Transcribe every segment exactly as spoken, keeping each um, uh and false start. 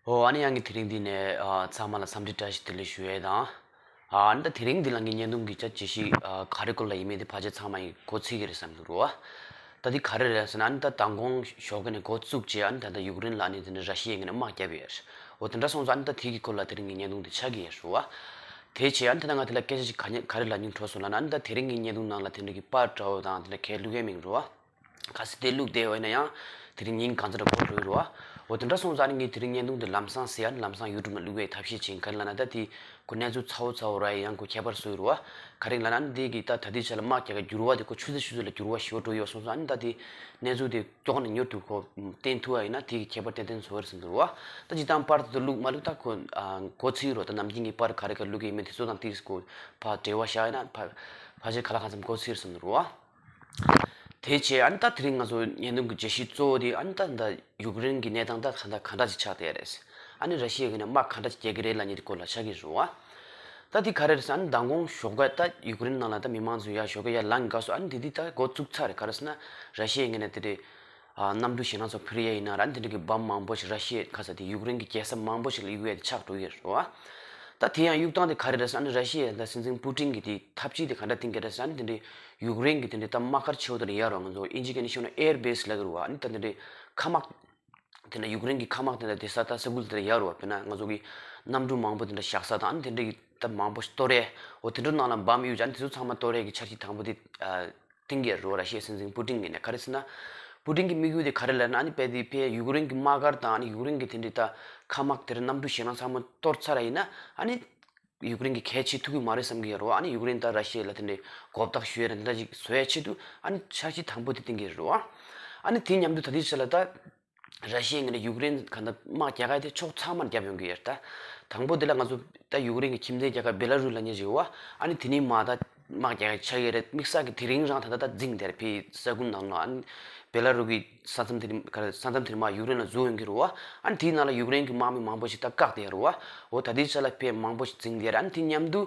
ཨོ་ཨ་ནི་ཡང་གི་དེ་རིང་འདི་ནས་ཨ་ཚང་མ་ལ་འཚམས་འདྲི་བཀྲ་ཤིས་བདེ་ལེགས་ཞུ་ཡས་དང་། ཨ་ནི་ད་དེ་རིང་འདི་ལ་ངའི་བརྙན་ཐུང་གི་ཆ་ཇི་ཞིག་ཨ་ག་རེ་སྐོར་ལ་ཡིན་མིན་དེ་ཕལ་ཆེར་ཚང་མ་ཡིན་གོ་ཚིག་གི་རེད་བསམ་འདུག་རོ། ད་འདི་ག་རེ་རེད་ཟེར་ན། ཨ་ནི་ད་མདང་དགོང་ཞོགས་ཀ་ནས་འགོ་བཙུགས་རྗེས་ཨ་ནི་ད་ལྟ་ཡུཀ་རེན་ལ་ཨ་ནི་དེ་ནས་ར་ཤི་ཡའི་ངོས་ནས་དམག་བརྒྱབ་ཡོད་རེད། འོ་དེ་འདྲ་སོང་ཙང་ཨ་ནི་ད་དེ་གི་སྐོར་ལ་དེ་རིང་གི་བརྙན་ཐུང་དེ་ཆགས་ཀྱི་ཡོད་རེད་རོ། དེ་བྱས་ཨ་ནི་ད་ལྟ་ང་དེ་ལ་སྐད་ཆ་ཅིག་ག་ནས་ག་རེ་ལབ་སྙིང་བྲོ་སོང་ལབ་ན། ཨ་ནི་ད་དེ་རིང་གི་བརྙན་ཐུང་ནང་ལ་དེ་འདྲ་གི་པར་འདྲ་བོ་དང་དེ་འདྲ་གས་བླུག་ཡས་མིན་རོ། གལ་སྲིད་དེ་བླུགས་བསྡད་པ་ཡིན་ན་ཡང་དེ་རིང་ཉིན་གང་ཙམ་རེ་འགོར་འགྲོ་ཡི་རོ། འོ་དེ་འདྲ་སོང་ཙང་ཨ་ནི་ངས་དེ་རིང་བརྙན་ཐུང་དེ་ལམ་སང་ཟེར་ཡ་ནི་ལམ་སང་ཡུ་ཊུབ་ནང་བླུག་པའི་ཐབས་ཤེས་བྱེད། ག་རེ་ལབ་ན་ད་དེ་ཁོ་གནས་ཚུལ་ཚ་བོ་ཚ་བོ་ར་ཡང་ཁོ་ཁྱད་པར་བཟོ་ཡི་རོ། ག་རེ་ལབ་ན་འདི་གི་ད་ད་ལྟའི་ཆ་ལ་དམག་རྒྱག་ག་འགྱུར་བ་དེ་ཁོ་ཆུ་ཚོད་ཆུ་ཚོད་ལ་འགྱུར་བ་ཞེ་པོ་འགྲོ་ཡོད་སོང་ཙང་། ཨ་ནི་ད་དེ་གནས་ཚུལ་དེ་མགྱོགས་ནས་མྱུར་དུ་ཁོ་བསྟན་ཐུབ་པ་ཡིན་ན་དེ་གི་ཁྱད་པར་ཏན་ཏན་བཟོ་བར་ཟིན་འདུག་རོ། ད་ཇི་ལྟར་པར་དེ་ཚོ་བླུགས་མ་བླུགས་ད་ཁོ་ཨ་གོ་ཚིག་རོ། ད་ནམ་རྒྱུན་གྱི་པར་ག་རེ་ག་བླུགས་ཀྱི་ཡིན་མིན་དེ་ཚོ་དང་ཏིག་ཁོ་ཕར་འབྲེལ་བ་བཞག་ཡིན་ན་ཕ་ཕལ་ཆེར་ག་ལ་གང་འཚམ་གོ་ཚིག་ཟིན་འདུག་རོ། དེ་བྱས་ཨ་ནི་ད་དེ་རིང་ང་ཚོ་བརྙན་ཐུང་གི་བརྗོད་གཞི་གཙོ་བོ་དེ་ཨ་ནི་ད་ད་ཡུཀ་རེན་གྱི་གནས་སྟངས་ད་ག་འདྲ་ག་འདྲ་ཅིག་ཆགས་བསྡད་རེད། ཨ་ནི་ར་ཤི་ཡའི་ངོས་ནས་དམག་ག་འདྲ་ཅིག་རྒྱག་གི་རེད་ལབ་མཁན་དེ་སྐོར་ལ་ཆགས་ཀྱི་རེད་བ། ད་དེ་ག་རེ་རེད་ཟེར་ན། ཨ་ནི་མདང་དགོང་ཞོགས་ཀ་ད་ཡུཀ་རེན་ནང་ལ་ད་མི་མང་ཚོ་ཡར་ཞོགས་ཀ་ཡར་ལངས་དགའ་སོང་། ཨ་ནི་དེ་དེ་ད་འགོ་བཙུགས་ཚར་རེད། ག་རེ་ཟེར་ན་ར་ཤི་ཡའི་ངོས་ནས་དེ་རེད། ཨ་གནམ་གྲུ་ཞེད་སྣང་ཚོ་འཕུར་ཡས་ཡིན་ན་ར། ཨ་ནི་དེ་འདྲ་གི་བམ་མང་པོ་ཞིག་ར་ཤི་ཡའི་ག་ས་དེ་ཡུཀ་རེན་གྱི་རྒྱལ་ས་མང་པོ་ཞིག་ལ་གཡུག་ཡས་དེ་ཆགས་འགྲོ་ཡས་རེད་བ། ད་དེ་ཡང་གཡུག་སྟངས་དེ་ག་རེ་རེད་ཟེར་ན། ཨ་ནི་ར་ཤི་ཡའི་ད་སྲིད་འཛིན་པུ་ཏིན་གྱིས་དེ་ཐབས་ཇུས་དེ་ག་འདྲ་བཏིང་གི་རེད་ཟེར་ན། ཨ་ནི་དེ་འདྲའི་ཡུཀ་རེན་གྱི་དེ་འདྲའི་ད་དམག་སྒར་ཆེ་བོ་དེ་ལ་ཡར་རོ། ང་ཚོ་ཨིན་ཇི་སྐད་ནས་ཤོད་ན་ཨེར་བེ་སི་ལབ་ཀྱི་རེད་བ། ཨ་ནི་ད་དེ་འདྲའི་མཁའ་དམག་དེ་འདྲ་ཡུཀ་རེན་གྱི་མཁའ་དམག་དེ་འདྲ་དེ་ས་ད་ས་ཁུལ་དེ་འདྲ་ཡར་རོ། དཔེར་ན་ང་ཚོ་གི་གནམ་གྲུ་མང་པོ་དེ་འདྲ་བཞག་ས་དང་། ཨ་ནི་དེ་འདྲའི་གི་ད་མང་པོ་ཞིག་གཏོར་ཡས། འོ་དེ་འདྲ་ནང་ལ་བམ་གཡུག་བྱས། ཨ་ནི་དེ་ཚོ་ཚང་མ་གཏོར་ཡས་ཀྱི་འཆར་གཞི་དང་པོ་དེ་ཨ། བཏིང་གི་རེད་ར་ཤི་ཡའི་སྲིད་འཛིན་པུ་ཏིན་གྱིས་ནས། ག་རེ་ཟེར་ན། པུ་ཏིན་གྱི་དམིགས་ཡུལ་དེ་ག་རེ་ལབ་ན། ཨ་ནི་དཔེ་དེ་དཔེ་ཡུཀ་རེན་གྱི་དམག་སྒར་དང་། ཨ་ནི་ཡུཀ་རེན་གྱི་དེ་འདྲའི་ད་མཁའ་དམག་དེ་འདྲ་གནམ་གྲུ་ཞེད་སྣང་ཚང་མ་གཏོར་ཚར་བ་ཡིན་ན། ཨ་ནི་ཡུཀ་རེན་གྱིས་གལ་ཆེ་ཐུབ་ཀྱི་མ་རེད་བསམ་གྱི་ཡོད་རེད་བ། ཨ་ནི་ཡུཀ་རེན་ད་ར་ཤི་ཡ་ལ་དེ་འདྲའི་མགོ་བཏགས་ཞུ་ཡས་རེད། འདི་འདྲ་ཅིག་བཟོ་ཡས་ཆེད་དུ་ཨ་ནི་འཆར་གཞི་དང་པོ་དེ་བཏིང་གི་རེད་བ། ཨ་ནི་དེ་མཉམ་དུ་ད་ལྟའི་ཆ་ལ་ད། ར་ཤི་ཡའི་ངོས་ནས་ཡུཀ་རེན་ག་འདྲ་དམག་རྒྱག་ག་དེ་ཕྱོགས་ཚང་མར་རྒྱབ་ཡོང་གི་ཡོད་རེད་ད། དང་པོ་དེ་ལ་ང་ཚོ་ད་ཡུཀ་རེན་གྱི་ཁྱིམ་མཚེས་རྒྱལ་ཁབ་བེ་ལ་རུ་ལབ་མཁན་ཅིག་ཡོད་བ། ཨ་ནི་དེ་ནས་མར་ད་དམག་རྒྱག་ག་ཆགས་ཀྱི་རེད། དམིགས་བསལ་གྱི་དེ་རིང་རང་ད་ལྟ་ད་འཛིངས་བསྡད་རེད། ཕའི་ས་ཁུལ་ནང་ལ། ཨ་ནི་བེ་ལ་རུ་གི་ས་མཚམས་དེ་ནས་ག་རེ། ས་མཚམས་དེ་ནས་མར་ཡུཀ་རེན་ལ་འཛུལ་ཡོང་གི་རེད་བ། ཨ་ནི་དེའི་ནང་ལ་ཡུཀ་རེན་གྱི་དམག་མི་མང་པོ་ཞིག་ད་བཀག་བསྡད་ཡོད་རེད་བ། འོ་ད་ལྟའི་ཆ་ལ་ཕའི་མང་པོ་ཞིག་འཛིངས་བསྡད་རེད། ཨ་ནི་དེ་མཉམ་དུ་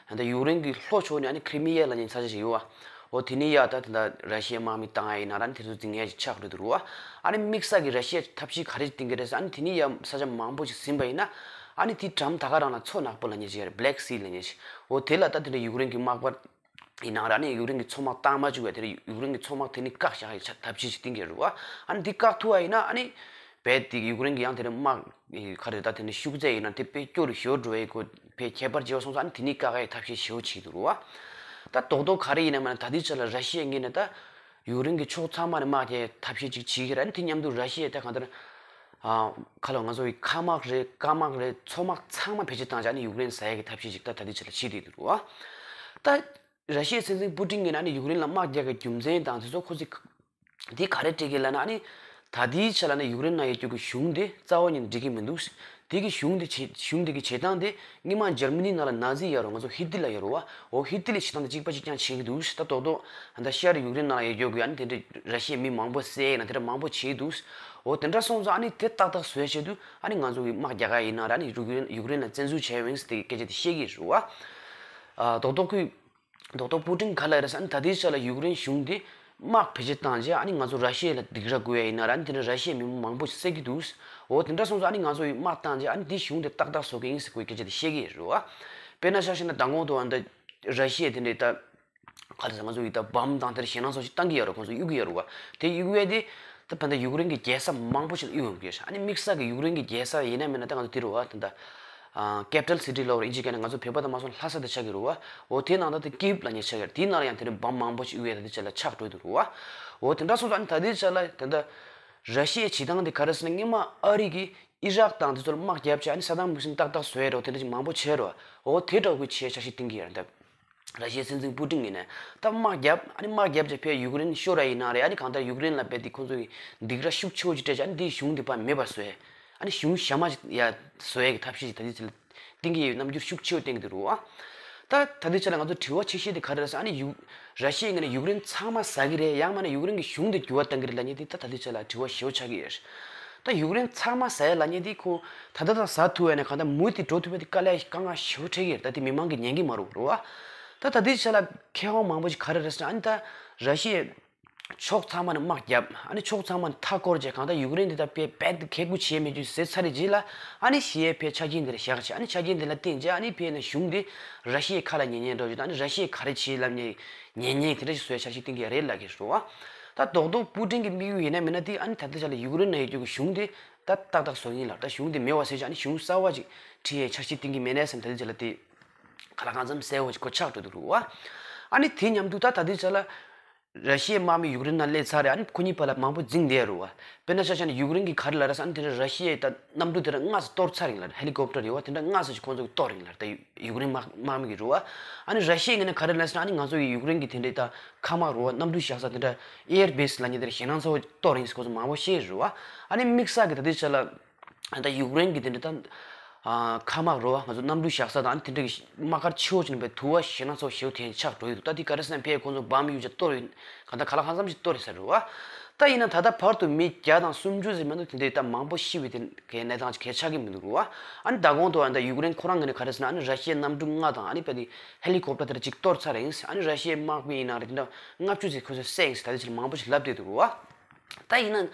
ད་ཡུཀ་རེན་གྱི་ལྷོ་ཕྱོགས་ནས་ཨ་ནི་ཁི་རི་མི་ཡ་ལབ་མཁན་ས་ཆ་ཞིག་ཡོད་བ། འོ་དེ་ནས་ཡར་ད་ད་ལྟ་ར་ཤི་ཡའི་དམག་མི་བཏང་ཡ་ཡིན་ན་ར། ཨ་ནི་དེ་ཚོ་འཛིང་ཡ་ཞིག་ཆགས་འགྲོ་འདུག་རོ། ཨ་ནི་དམིགས་བསལ་གྱི་ར་ཤི་ཡའི་ཐབས་ཤེས་ག་རེ་བཏིང་གི་རེད་ཟེར། ཨ་ནི་དེ་ནས་ཡར་ས་ཆ་མང་པོ་ཞིག་ཟིན་པ་ཡིན་ན། ཨ་ནི་དེ་འགྲམ་ད་ག་རང་ལ་མཚོ་ནག་པོ་ལབ་མཁན་ཞིག་ཡོད་རེད། བྷི་ལེག་སི་ལབ་མཁན་ཞིག་འོ་དེ་ལ་ད་དེ་འདྲ་ཡུཀ་རེན་གྱི་དམག་པ་ཡིན་ན་ར། ཨ་ནི་ཡུཀ་རེན་གྱི་མཚོ་དམག་བཏང་མ་བཅུག་པའི་དེ་འདྲ་ཡུཀ་རེན་གྱི་མཚོ་དམག་དེ་ནི་བཀག་བཞག་ཡ་ཆ་ཐབས་ཤེས་ཤིག་བཏིང་གི་རེད་བ། ཨ་ནི་དེ་བཀག་ཐུབ་པ་ཡིན་ན། ཨ་ནི་རྦད་དེ་ཡུཀ་རེན་གྱི་ཡང་དེ་འདྲ་དམག་ག་རེ་ད་དེ་འདྲ་ཤུགས་ཚད་ཡིན་ན་དེ་དཔེ་སྐྱོ་རུ་ཞེ་པོ་འགྲོ་ཡའི་ཁོ་དཔེ་ཁྱད་པར་ཆེ་བ་སོང་ཙང་། ཨ་ནི་དེ་ནི་བཀག་ཡའི་ཐབས་ཤེས་ཞེ་པོ་བྱེད་ཀྱི་འདུག་རེད་བ། ད་རྡོག་རྡོག་ག་རེ་ཡིན་ན་མིན་ན་ད་ལྟའི་ཆ་ལ་ར་ཤི་ཡའི་ངོས་ནས་ད་ཡུཀ་རེན་གྱི་ཕྱོགས་ཚང་མ་ནས་དམག་རྒྱག་ཐབས་ཤེས་ཅིག་བྱེད་ཀྱི་རེད། ཨ་ནི་དེ་མཉམ་དུ་ར་ཤི་ཡས་ད་གང་ལྟར་ཨ་ཁ་ལོ་ང་ཚོ་གི་མཁའ་དམག་རེད། སྐར་དམག་རེད། མཚོ་དམག་ཚང་མ་བེད་སྤྱོད་བཏང་བྱས་ཨ་ནི་ཡུཀ་རེན་ཟ་ཡས་ཀྱི་ཐབས་ཤེས་ཅིག་ད་ད་ལྟའི་ཆ་ལ་བྱེད་བསྡད་འདུག་རེད་བ། ད་ར་ཤི་ཡའི་སྲིད་འཛིན་པུ་ཏིན་གྱིས་ཨ་ནི་ཡུཀ་རེན་ལ་དམག་རྒྱག་གི་རྒྱུ་མཚན་དང་དེ་ཚོ་ཁོ་ཚོས་འདི་ག་རེ་སྤྲད་ཀྱི་ལབ་ན། ཨ་ནི་ད་ལྟའི་ཆ་ལ་ནི་ཡུཀ་རེན་ནང་ཡོད་རྒྱུ་གི་གཞུང་དེ་རྩ་བ་ཉིད་ནས་འགྲིག་གི་མི་འདུག་དེ་གི་གཞུང་དེ་བྱེད། གཞུང་དེ་གི་བྱེད་སྟངས་དེ་སྔོན་མ་འཇར་མ་ནི་ནང་ལ་ན་ཛི་ཡོད་རེད་བ། ང་ཚོ་ཧི་ཏི་ལ་ཡོད་རེད་བ། འོ་ཧི་ཏི་ལའི་བྱེད་སྟངས་དེ་གཅིག་པ་གཅིག་རྐྱང་བྱེད་ཀྱི་འདུག་ད་རྡོག་རྡོག་ད་ལྟ་ཤར་ཡུཀ་རེན་ནང་ལ་ཡོད་རྒྱུ་གི་ཨ་ནི་དེ་འདྲ་ར་ཤི་ཡའི་མི་མང་པོ་བསད་ཡིན་ན་དེ་འདྲ་མང་པོ་བྱེད་ཀྱི་འདུག་འོ་དེ་འདྲ་སོང་ཙང་ཨ་ནི་དེ་ཏག་ཏག་བཟོ་ཡ་ཆེད་དུ་ཨ་ནི་ང་ཚོ་གི་དམག་རྒྱག་ག་ཡིན་ན་ར། ཨ་ནི་ཡུཀ་རེན་ཡུཀ་རེན་ལ་བཙན་འཛུལ་བྱས་ཡོད་ཟེར་དེ་སྐད་ཆ་དེ་བཤད་ཀྱི་རེད་བ། ཨ་རྡོག་རྡོག་ཁོས། རྡོག་རྡོག་པུ་ཏིན་ག་ལབ་རེད་ཟེར་ན། ད་ལྟའི་ཆ་ལ་ཡུཀ་རེན་གཞུང་དེ་དམག་བེད་སྤྱོད་བཏང་རྗེས་ཨ་ནི་ང་ཚོ་ར་ཤི་ཡ་ལ་སྡིགས་ར་བསྐུལ་ཡ་ཡིན་ན་ར། ཨ་ནི་དེ་འདྲ་ར་ཤི་ཡའི་མི་མང་པོ་ཞིག་བསད་ཀྱི་འདུག་འོ་དེ་འདྲ་སོང་ཙང་ཨ་ནི་ང་ཚོ་ཡི་དམག་བཏང་རྗེས་ཨ་ནི་དེ་གཞུང་དེ་ཏག་ཏག་བཟོ་གི་ཡིན་ཟེར་ཁོས་སྐད་ཆ་དེ་བཤད་ཀྱི་ཡོད་རེད་བ། དཔེར་ན་ཆ་བཞག་ན་མདང་དགོང་དུ་ཨ་ནི་ར་ཤི་ཡ་དེ་འདྲའི་ད་ག་རེ་ཟེར། ང་ཚོ་ཡི་ད་བམ་དང་དེ་འདྲ་ཞེད་སྣང་ཚོ་ཞིག་བཏང་གི་ཡོད་རེད། ཁོང་ཚོ་གཡུག་གི་ཡོད་རེད་བ། དེ་གཡུག་ཡས་དེ་ད་ད་ལྟ་ཡུཀ་རེན་གྱི་རྒྱལ་ས་མང་པོ་ཞིག་ལ་གཡུག་ཡོང་གི་ཡོད་རེད། ཨ་ནི་དམིགས་བསལ་གྱི་ཡུཀ་རེན་གྱི་རྒྱལ་ས་ཡིན་ན་མིན་ན་ད་ང་ཚོ་དེ་རེད་བ། ད་ད། ཨ་ཀེ་པི་ཊལ་སི་ཊི་ལབ་རེད། ཨིན་ཇི་སྐད་ནས། ང་ཚོ་བོད་པ་དང་མ་སོང་ལྷ་ས་དེ་ཆགས་ཀྱི་རེད་བ། འོ་དེའི་ནང་ད་དེ་ཀིབ་ལབ་མཁན་ཆགས་ཀྱི་རེད། དེའི་ནང་ལ་ཡང་དེ་འདྲའི་བམ་མང་པོ་ཞིག་གཡུག་ཡས་ད་དེ་ཆ་ལ་ཆགས་འགྲོ་འདུག་རེད་བ། འོ་དེ་འདྲ་སོང་ཙང་ཨ་ནི་ད་ལྟའི་ཆ་ལ་ད་ལྟ་ར་ཤི་ཡའི་བྱེད་སྟངས་དེ་ག་རེ་ཟེར་ན། སྔོན་མ་ཨ་རི་གིས་ཨི་རག་དང་དེ་ཚོ་ལ་དམག་བརྒྱབ་བྱས་ཨ་ནི་ས་དམ་མུ་སིན་ཏག་ཏག་བཟོས་ཡས་རེད་བ། དེ་འདྲ་ཅིག་མང་པོ་བྱས་རེད་བ། འོ་དེ་འདྲ་བོ་བྱས་འཆར་གཞི་བཏིང་གི་ཡོད་རེད་ད། ར་ཤི་ཡའི་སྲིད་འཛིན་པུ་ཏིན་ཡིན་ནས་ད་དམག་བརྒྱབ། ཨ་ནི་དམག་བརྒྱབ་བྱས་ཕར་ཡུཀ་རེན་ཤོར་བ་ཡིན་ན་རེད། ཨ་ནི་གང་ལྟར་ཡུཀ་རེན་ལ་རྦད་དེ་ཁོང་ཚོ་གི་སྡིགས་ར་ཤུགས་ཆེ་བོ་ཅིག་སྤྲད་བྱས་ཨ་ནི་དེའི་གཞུང་དེ་ཕར་མེད་པར་བཟོ་ཡས། ཨ་ནི་གཞུང་གཤའ་མ་ཅིག་ཡ་བཟོ་ཡས་ཀྱི་ཐབས་ཤེས་ཅིག་ད་ལྟའི་ཆ་ལ་བཏིང་གི་ཡོད། རྣམ་འགྱུར་ཤུགས་ཆེ་བོ་བསྟན་གྱི་འདུག་རེད་བ། ད་ད་ལྟའི་ཆ་ལ་ང་ཚོ་དྲི་བ་ཆེ་ཤོས་དེ་ག་རེ་རེད་ཟེར་ན། ཨ་ནི་ཡུ་ར་ཤི་ཡའི་ངོས་ནས་ཡུཀ་རེན་ཚང་མ་ཟ་གི་རེད། ཡང་མིན་ན་ཡུཀ་རེན་གྱི་གཞུང་དེ་འགྱུར་བ་གཏང་གི་རེད་ལབ་མཁན་དེ་ད་ད་ལྟའི་ཆ་ལ་དྲི་བ་ཞེ་པོ་ཆགས་ཀྱི་ཡོད་རེད། ད་ཡུཀ་རེན་ཚང་མ་ཟ་ཡ་ལབ་མཁན་དེ་ཁོ་ད་ལྟ་ད་ཟ་ཐུབ་ཡ་ནས་གང་ལྟར་མུ་མཐུད་འགྲོ་ཐུབ་ཡ་དེ་དཀའ་ལས་དཀའ་ངལ་ཞེ་པོ་འཕྲད་ཀྱི་རེད། ད་དེ་མི་མང་གིས་ཉན་གྱི་མ་རེད་རེད་བ། ད་ད་ལྟའི་ཆ་ལ་མཁས་དབང་མང་པོ་ཞིག་ག་རེ་རེད་ཟེར་ན། ཨ་ནི་ད་ར་ཤི་ཡའི་ ཕྱོགས་ཚང་མ་ནས་དམག་བརྒྱབ། ཨ་ནི་ཕྱོགས་ཚང་མ་ནས་མཐའ་བསྐོར་བྱས། གང་ལྟར་ཡུཀ་རེན་འདི་ད་དཔེ་རྦད་དེ་གལ་དགུ་བྱས་མེད་རྒྱུ་ཟེར་ཚར་རེད་རྗེས་ལ། ཨ་ནི་ཞི་ཡའི་ཕའི་ཆ་རྐྱེན་འདི་ལ་བཞག་བྱས། ཨ་ནི་ཆ་རྐྱེན་འདི་ལ་བརྟེན་བྱས། ཨ་ནི་ཕའི་ནས་གཞུང་འདི་ར་ཤི་ཡའི་ཁ་ལ་ཉན་ཉན་འགྲོ་རྒྱུ་དང་། ཨ་ནི་ར་ཤི་ཡས་ག་རེ་བྱེད་ལབ་ཉན་ཉན་དེ་འདྲ་ཞིག་བཟོ་ཡ་འཆར་གཞི་བཏིང་གི་རེད་ལབ་ཀྱི་རེད་བ། ད་རྡོག་རྡོག་པུ་ཏིན་གྱི་དམིགས་ཡུལ་ཡིན་ན་མིན་ན་དེ། ཨ་ནི་ད་ལྟ་ཆ་ལ་ཡུཀ་རེན་ནང་ཡོད་རྒྱུ་གི་གཞུང་དེ་ད་ཏག་ཏག་བཟོ་ཡིན་ལབ། ད་གཞུང་དེ་མེད་པ་བཟོས་བྱས། ཨ་ནི་གཞུང་གསར་པ་ཅིག་ཁྲིད་ཡའི་འཆར་གཞི་བཏིང་གི་མེད་ནས་བསམ། ད་ལྟ་ཆ་ལ་དེ་ག་ལ་གང་འཚམ་གསལ་པོ་ཅིག་གོ་ཆག་འགྲོ་འདུག་རུ་བ། ཨ་ནི་དེ་མཉམ་དུ་ད་ད་ལྟ་ཆ་ལ་ར་ཤི་ཡའི་དམག་མི་ཡུཀ་རེན་ནང་སླེབས་ཚར་རེད། ཨ་ནི་ཁོ་གཉིས་བར་ལ་མང་པོ་འཛིང་བསྡད་རུ་བ། དཔེར་ན་ཆ་བཞག་ན་ཡུཀ་རེན་གྱིས་ག་རེ་ལབ་རེད་ཟེར་ན། དེ་འདྲ་ར་ཤི་ཡའི་ད་གནམ་གྲུ་དེ་འདྲ་སྔ་ཙམ་གཏོར་ཚར་ཡིན་ལབ། ཧེ་ལི་ཀོབ་ཊར་རེད་བ། དེ་འདྲ་སྔ་ཙམ་ཞིག་ཁོང་ཚོ་གིས་གཏོར་ཡིན་ལབ། ད་ཡུཀ་རེན་དམག་དམག་མི་གིས་རུ་བ། ཨ་ནི་ར་ཤི་ཡའི་ངོས་ནས་ག་རེ་ལབ་ཟེར་ན། ཨ་ནི་ང་ཚོ་གིས་ཡུཀ་རེན་གྱི་དེ་འདྲའི་ད་མཁའ་དམག་རུ་བ། གནམ་གྲུ་བཞག་ས་དེ་འདྲ། ཨེར་བེ་སི་ལབ་མཁན་དེ་འདྲ་ཞེད་སྣང་ཚ་པོ་གཏོར་ཡིན་ཟེར་ཁོང་ཚོ་མང་པོ་བཤད་རུ་བ། ཨ་ནི་དམིགས་བསལ་གྱི་ད་ལྟའི་ཆ་ལ་ད་ཡུཀ་རེན་གྱི་དེ་འདྲ་ད་ཨ་མཁའ་དམག་རུ་བ། ང་ཚོ་གནམ་གྲུ་བཞག་ས་དང་། ཨ་ནི་དེ་འདྲ་གི་དམག་སྒར་ཆེ་བོ་ཅིག་ནས་དཔེ་དུ་བ་ཞེད་སྣང་ཚ་པོ་ཞེ་པོ་དེ་ཆགས་འགྲོ་ཡི་འདུག་ད་དེ་ག་རེ་ཟེར་ན། ཕར་ཁོང་ཚོ་འབམ་ཡུག་ཅིག་གཏོར་ཡོད། གང་ལྟར་ག་ལ་གང་འཚམ་ཞིག་གཏོར་ཡོད་ས་རེད་བ། ད་ཡིན་ན་ད་ལྟ་བར་དུ་མི་བརྒྱ་དང་སུམ་ཅུ་ཟེར་མ་གཏོགས་དེ་འདྲའི་ད་མང་པོ་ཤི་བའི་དེ་གའི་གནས་སྟངས་ཅིག་གལ་ཆགས་ཀྱི་མི་འདུག་རུ་བ། ཨ་ནི་ད་གོང་དུ་ཨ་ནི་ད་ཡུཀ་རེན་ཁོ་རང་ངོས་ནས་ག་རེ་ཟེར་ན། ཨ་ནི་ར་ཤི་ཡའི་གནམ་གྲུ་ལྔ་དང་། ཨ་ནི་དཔེ་དེ་ཧེ་ལི་ཀོབ་ཊར་དེ་འདྲ་ཅིག་གཏོར་ཚར་རེད། ཨ་ནི་ར་ཤི་ཡའི་དམག་མི་ཡིན་ན་རེད། དེ་འདྲ་ལྔ་བཅུ་ཙམ་ཁོ་ཚོས་བསད་ཡིན་ཟེར་ད་ལྟའི་ཆར་མང་པོ་ཞིག་ལབ་བསྡད་འདུག་རུ་བ། ད་ཡིན་ན་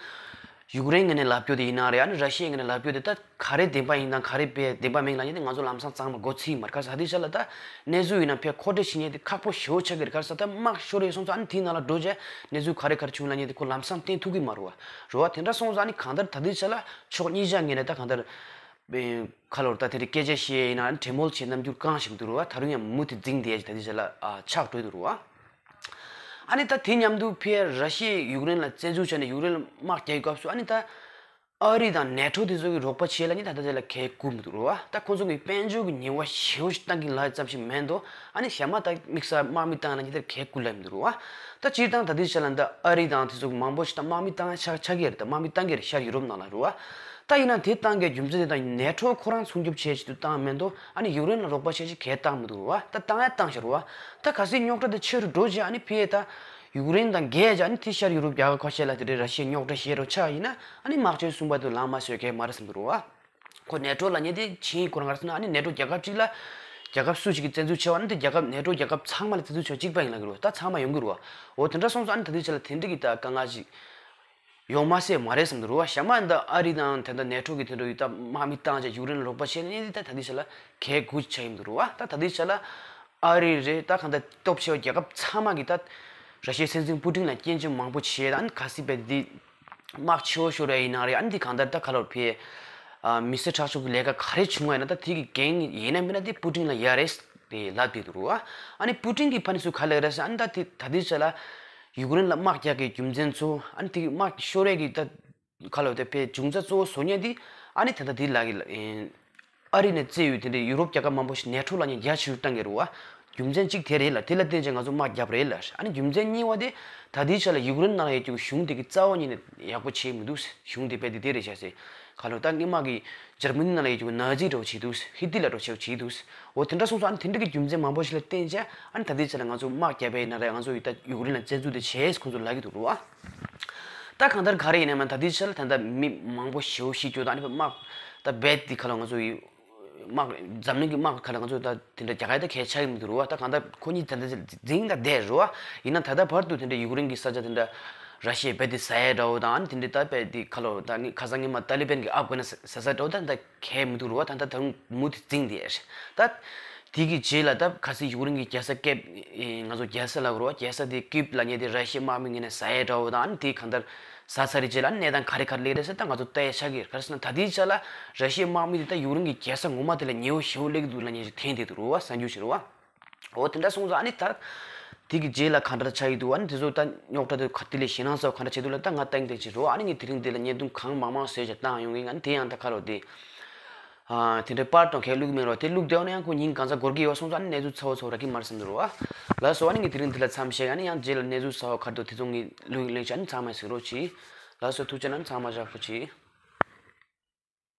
ཡུཀ་རེན་ངོས་ནས་ལབ་རྒྱུ་དེ་ཡིན་ན་རེད། ཨ་ནི་ར་ཤི་ཡའི་ངོས་ནས་ལབ་རྒྱུ་དེ་ད་ག་རེ་བདེན་པ་ཡིན་དང་ག་རེ་དཔེ་བདེན་པ་མིན་ལབ་མཁན་དེ་ང་ཚོ་ལམ་སང་གཙང་མ་མགོ་ཚོས་མ་རེད། ག་རེ་ཟེར་ན་ད་ལྟའི་ཆ་ལ་ད་གནས་ཚུལ་ཡིན་ན་ཕར་མཁོ་སྤྲོད་བྱེད་མཁན་དེ་ཁག་པོ་ཞེ་པོ་ཆགས་ཀྱི་རེད། ག་རེ་ཟེར་ན་ད་དམག་ཤོར་རེད་སོང་ཙང་། ཨ་ནི་དེའི་ནང་ལ་འགྲོ་བྱས་གནས་ཚུལ་ག་རེ་ག་རེ་བྱུང་ལབ་མཁན་དེ་ཁོ་ལམ་སང་བསྟན་ཐུབ་ཀྱི་མ་རེད་བ། རེད་བ། དེ་འདྲ་སོང་ཙང་། ཨ་ནི་གང་ལྟར་ད་ལྟའི་ཆ་ལ་ཕྱོགས་གཉིས་ཆ་ངོས་ནས་ད་གང་ལྟར་ཁ་ལོར་ད་དེ་འདྲའི་སྐད་ཆ་བཤད་ཡིན་ན། ཨ་ནི་གྲོས་མོལ་བྱེད་རྣམ་འགྱུར་བསྐང་བཞིན་འདུག་རུ་བ། ད་རུང་ཡང་མུ་མཐུད་འཛིང་བསྡད་ཡ་ཅིག་ད་ལྟའི་ཆ་ལ་ཨ་ཆགས་འགྲོ་འདུག་རུ་བ། ཨ་ནི་ད་དེ་མཉམ་དུ་ཕར་ར་ཤི་ཡས་ཡུཀ་རེན་ལ་བཙན་འཛུལ་བྱས་ནས་ཡུཀ་རེན་ལ་དམག་རྒྱག་གི་སྐབས་སུ། ཨ་ནི་ད་ཨ་རི་དང་ནེ་ཊོ་དེ་ཚོ་གིས་རོགས་པ་བྱེད་ལབ་མཁན་ད་ལྟ་དེ་ལ་གལ་དགུ་མི་འདུག་རུ་བ། ད་ཁོ་ཚོ་གིས་དཔལ་འབྱོར་གྱི་ཉེས་པ་ཞེ་པོ་ཞིག་བཏང་གིན་ལབ་ཙམ་ཞིག་མེད་དོ། ཨ་ནི་གཞན་མ་ད་དམིགས་བསལ་དམག་མི་བཏང་ལབ་མཁན་དེར་གལ་དགུ་ལབ་མི་འདུག་རུ་བ། ད་སྤྱིར་བཏང་ད་ལྟའི་ཆ་ལ་ད་ཨ་རི་དང་དེ་ཚོ་མང་པོ་ཞིག་ད་དམག་མི་བཏང་ཆགས་ཆགས་ཀྱི་རེད། ད་དམག་མི་བཏང་གི་རེད། ཤར་ཡུ་རོབ་ནང་ལ་རུ་བ། ད་ཡིན་ན་དེ་བཏང་གི་རྒྱུ་མཚན་དེ་ད་ནེ་ཊོ་ཁོ་རང་སྲུང་སྐྱོབ་བྱེད་ཆེད་དུ་བཏང་མེད་དོ། ཨ་ནི་ཡུཀ་རེན་ལ་རོགས་པ་བྱེད་ཆེད་གལ་བཏང་མི་འདུག་རུ་བ། ད་བཏང་ཡ་བཏང་ཤག་རུ་བ། ད་གལ་སྲིད་རྙོག་དྲ་དེ་ཆེ་རུ་འགྲོ་བྱས། ཨ་ནི་ཕར་ད་ཡུཀ་རེན་དང་འགལ་བྱས། ཨ་ནི་དེ་ཤར་ཡུ་རོབ་རྒྱལ་ཁབ་ཁ་ཤས་ལ་དེ་འདྲའི་ར་ཤི་ཡས་རྙོག་དྲ་བཤད་རོགས་ཆགས་ཡིན་ན། ཨ་ནི་དམག་ཆེན་གསུམ་པ་དེ་ལངས་མ་སོང་གལ་མ་རེད་བསམ་འདུག་རུ་བ། ཁོ་ནེ་ཊོ་ལབ་མཁན་དེ་ཆིངས་ཡིག་ཁོ་རང་ག་རེ་ཟེར་ན། ཨ་ནི་ནེ་ཊོ་རྒྱལ་ཁབ་གཅིག་ལ་རྒྱལ་ཁབ་སུ་ཞིག་གིས་བཙན་འཛུལ་བྱས་པ་ན་དེ་རྒྱལ་ཁབ་ནེ་ཊོ་རྒྱལ་ཁབ་ཚང་མ་ལ་བཙན་འཛུལ་བྱས་པ་གཅིག་པ་ཡིན་ལབ་ཀྱི་རེད་བ། ད་ཚང་མ་ཡོང་གི་རེད་བ། འོ་དེ་འདྲ་སོང་ཙང་། ཨ་ནི་ད་ལྟའི་ཆ་ལ་དེ་འདྲ་གི་ད་དཀའ་ངལ་ཅིག་ཡོང་མ་སྲིད་མ་རེད་བསམ་འདུག་རུ་བ། གཞན་མ་ད་ཨ་རི་དང་དེ་འདྲ་ནེ་ཊོ་གིས་དེ་འདྲ་ཡི་ད་དམག་མི་བཏང་བྱས་ཡུཀ་རེན་ལ་རོགས་པ་བྱས་ནས་དེ་ད་ད་ལྟའི་ཆ་ལ་གལ་དགུ་ཆགས་ཡིན་འདུག་རུ་བ། ད་ད་ལྟའི་ཆ་ལ་ཨ་རི་རེད། ད་གང་ལྟར་སྟོབས་ཆེ་བ་རྒྱལ་ཁབ་ཚང་མ་གིས་ད་ར་ཤི་ཡའི་སྲིད་འཛིན་པུ་ཏིན་ལ་སྐྱོན་བརྗོད་མང་པོ་བྱས། ད་ཨ་ནི་གལ་སྲིད་དཔེ་འདི་དམག་ཆེ་བོ་ཤོར་བ་ཡིན་ན་རེད། ཨ་ནི་འདི་གང་ལྟར་ད་ཁ་ལོར་ཕར་ཨ་མི་སེར་དྲག་སྤྱོད་ཀྱི་ལས་ཀ་ག་རེ་བྱུང་བ་ཡིན་ན། ད་དེ་གི་འགན་ཡིན་ན་མིན་ན་དེ་པུ་ཏིན་ལ་ཡོད་རེད་དེ་ལབ་བསྡད་འདུག་རུ་བ། ཨ་ནི་པུ་ཏིན་གྱི་ཕ་ནས་ཚུར་ག་ལབ་རེད་ཟེར། ཨ་ནི་ད་དེ་ད་ལྟའི་ཆ་ལ་ཡུཀ་རེན་ལ་དམག་རྒྱག་གི་རྒྱུ་མཚན་ཚོ། ཨ་ནི་དེ་གི་དམག་ཤོར་ཡས་ཀྱི་ད་ཁ་ལོ་དེ་དཔེ་འབྱུང་རྩ་གཙོ་བོ་བཟོ་མཁན་དེ། ཨ་ནི་ད་ལྟ་དེ་ལ་གི་ཨ་རི་ནས་བཙལ་ཡོད་དེ་འདྲའི་ཡུ་རོབ་རྒྱལ་ཁབ་མང་པོ་ཞིག་ནེ་ཊོ་ལབ་མཁན་རྒྱ་ཆེ་རུ་བཏང་གི་རེད་བ། རྒྱུ་མཚན་གཅིག་དེ་རེད་ལ། དེ་ལ་བརྟེན་བྱས་ང་ཚོ་དམག་བརྒྱབ་རེད་ལ། ཨ་ནི་རྒྱུ་མཚན་གཉིས་པ་དེ་ད་ལྟའི་ཆ་ལ་ཡུཀ་རེན་ནང་ཡོད་རྒྱུ་གཞུང་དེ་གི་རྩ་བ་ཉིད་ནས་ཡག་པོ་བྱས་མི་འདུག། གཞུང་དེ་དཔེ་དེ་དེ་རེད་བྱས་ཟེར། ཁ་ལོ་ད་སྔོན་མ་གི་འཇར་མ་ནི་ནང་ལ་ཡོད་རྒྱུ་ནཱ་ཛི་འདྲ་བོ་བྱས་འདུག། ཧི་ཏི་ལར་འདྲ་བོ་བྱས་བྱས་འདུག། འོ་དེ་འདྲ་སོང་ཙང་། ཨ་ནི་དེ་འདྲ་གི་རྒྱུ་མཚན་མང་པོ་ཞིག་ལ་བརྟེན་བྱས། ཨ་ནི་ད་ལྟའི་ཆ་ལ་ང་ཚོ་དམག་བརྒྱབ་པ་ཡིན་ན་རེད། ང་ཚོ་ཡི་ད་ཡུཀ་རེན་ལ་བཙན་འཛུལ་དེ་བྱས་ཁོང་ཚོ་ལབ་ཀྱི་འདུག་རུ་བ། ད་གང་ལྟར་ག་རེ་ཡིན་ན་མིན་ན་ད་ལྟའི་ཆ་ལ་ད་ལྟ་མི་མང་པོ་ཞེ་པོ་ཤི་རྒྱུ་དང་། ཨ་ནི་དམག་ད་རྦད་དེ་ཁ་ལོ་ང་ཚོ་ཡི་དམག་འཛམ་གླིང་གི་དམག་ཁ་ལ་ང་ཚོ་ད་དེ་འདྲ་རྒྱག་ཡ་ད་གལ་ཆགས་ཀྱི་མི་འདུག་རུ་བ། ད་གང་ལྟར་ཁོ་གཉིས་ད་ལྟ་འཛིང་ད་བསྡད་རུ་བ། ཡིན་ན་ད་ལྟ་བར་དུ་དེ་འདྲ་ཡུཀ་རེན་གྱི་ས་ཆ་དེ་འདྲ་ར་ཤི་ཡས་རྦད་དེ་ཟ་ཡ་འདྲ་བོ་དང་། ཨ་ནི་དེ་འདྲ་ད་རྦད་དེ་ཁ་ལོ་ད་ནི་ཁ་སང་སྔོན་མ་ཏཱ་ལི་བན་གྱིས་ཨབ་གྷ་ནི་ཟ་ས་འདྲ་བོ་ད་ད་གལ་མི་འདུག་རུ་བ། ད་ད་ད་རུང་མུ་མཐུད་འཛིང་བསྡད་ཡ་རེད། ད་དེ་གི་རྗེས་ལ་ད་གལ་སྲིད་ཡུཀ་རེན་གྱི་རྒྱལ་ས་ཀིབ། ང་ཚོ་རྒྱལ་ས་ལབ་དགོས་རེད་བ། རྒྱལ་ས་དེ་ཀིབ་ལབ་མཁན་དེ་ར་ཤི་ཡའི་དམག་མི་ངོས་ནས་ཟ་ཡ་འདྲ་བོ་དང་། ཨ་ནི་དེ་གང་ལྟར་ཟ་ཚར་རེད། རྗེས་ལ་གནས་སྟངས་ག་རེ་ག་རེ་སླེབས་རེད་ཟེར་ད་ང་ཚོ་ལྟ་ཡ་ཆགས་ཀྱི་རེད། ག་རེ་ཟེར་ན་ད་ལྟའི་ཆ་ལ་ར་ཤི་ཡའི་དམག་མི་དེ་ད་ཡུཀ་རེན་གྱི་རྒྱལ་ས་ངོ་མ་དེ་ལ་ཉེ་བོ་ཞེ་པོ་སླེབས་ཀྱི་འདུག་ལབ་མཁན་ཞིག་ཐོན་བསྡད་འདུག་རུ་བ། གསར་འགྱུར་ཞིག་རུ་བ། འོ་དེ་འདྲ་སོང་ཙང་། ཨ་ནི་ད་དེ་གི་རྗེས་ལ་ག་འདྲ་ཆགས་ཀྱི་འདུག། ཨ་ནི་དེ་ཚོ་ད་རྙོག་དྲ་དེ་ག་དེ་ལས་ཞེད་སྣང་ཚ་པོ་ག་འདྲ་བྱེད་འདུག་ལབ་ད་ང་ལྟ་ཡིན་ལྟ་ཅིག་རུ་བ། ཨ་ནི་ངས་དེ་རིང་འདི་ལ་བརྙན་ཐུང་གང་མང་མང་བཟོས་བྱས་བཏང་ཡོང་གི་ཡིན། ཨ་ནི་དེ་ཡང་ད་ཁ་རོག་དེ། ཨ། དེ་འདྲའི་པར་དང་གས་བླུག་མེད་རོགས། དེ་བླུག་བསྡད་ཡོད་ན་ཡང་ཁོ་ཉིན་གང་ཚ་འགོར་གྱི་ཡོད་སོང་ཙང་། ཨ་ནི་གནས་ཚུལ་ཚ་བོ་ཚ་བོ་རག་གི་མ་རེད་བསམ་འདུག་རོ་ཨ། ལགས་སོ། ཨ་ནི་ངས་དེ་རིང་འདི་ལ་མཚམས་བཞག། ཨ་ནི་ཡང་རྗེས་ལ་གནས་ཚུལ་གསར་པ་ག་རེ་འདུག་དེ་ཚོ་ངས་བླུག་ཡིན་ལེགས་བྱས། ཨ་ནི་ཚང་མས་གཟིགས་རོགས་གྱིས། ལགས་སོ། ཐུགས་རྗེ་གནང་། ཚང་མ་ཞབས་པོ་གྱིས།